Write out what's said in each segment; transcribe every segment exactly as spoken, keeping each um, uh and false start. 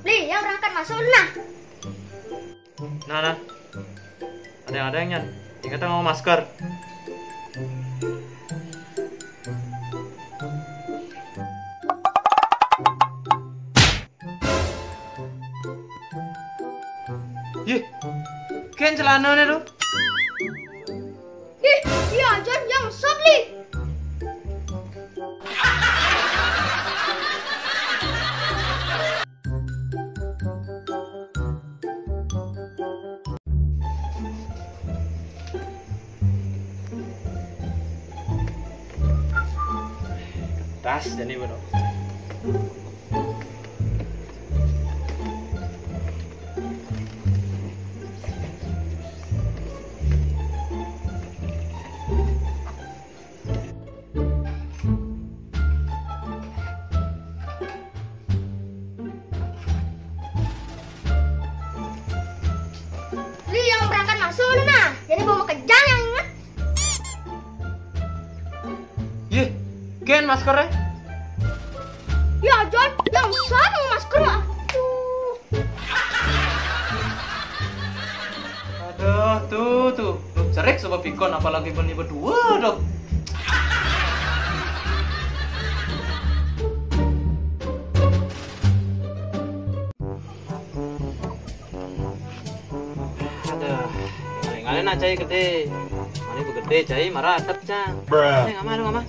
Li, yang berangkat masuk lu nah. Nah, nah. Ada yang, ada yang nyan. Ingat mau masker. Yih, kan celananya tuh. Ih, iya, Jon, yang sop, Li. Tas jadi bener. Li, yang berangkat masuk lu nah. Jadi bawa kejang yang ingat. Yeh, kan maskernya? Ya, Jon, yang sama masker. Aduh. Aduh, tuh, tuh. Duh, cerik sama pikon, apalagi beli berdua, dong. Aduh, ngalen-ngalen aja gede. Mari begede, cai marah atep, Cang. Bruh. Eh, ngama, aduh, ngama.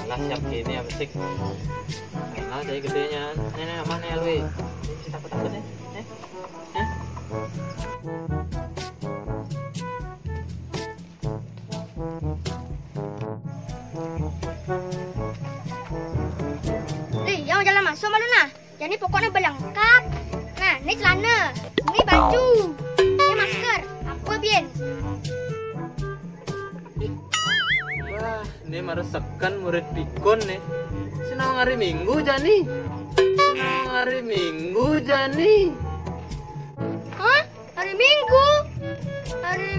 Alah, siap gini ya, besik. Nah, cai gedenya. Ini, ini, ngama nih, Lui? Ini takut-takut nih. Eh? Eh? Eh, yang jalan masuk malu nah. Jadi pokoknya berlengkap. Nah, ini celana, ini baju, ini masker. Apa, Bien? Wah, ini meresahkan murid pikon nih. Senang hari Minggu, Jani. Senang hari Minggu, Jani. Hah? Hari Minggu? Hari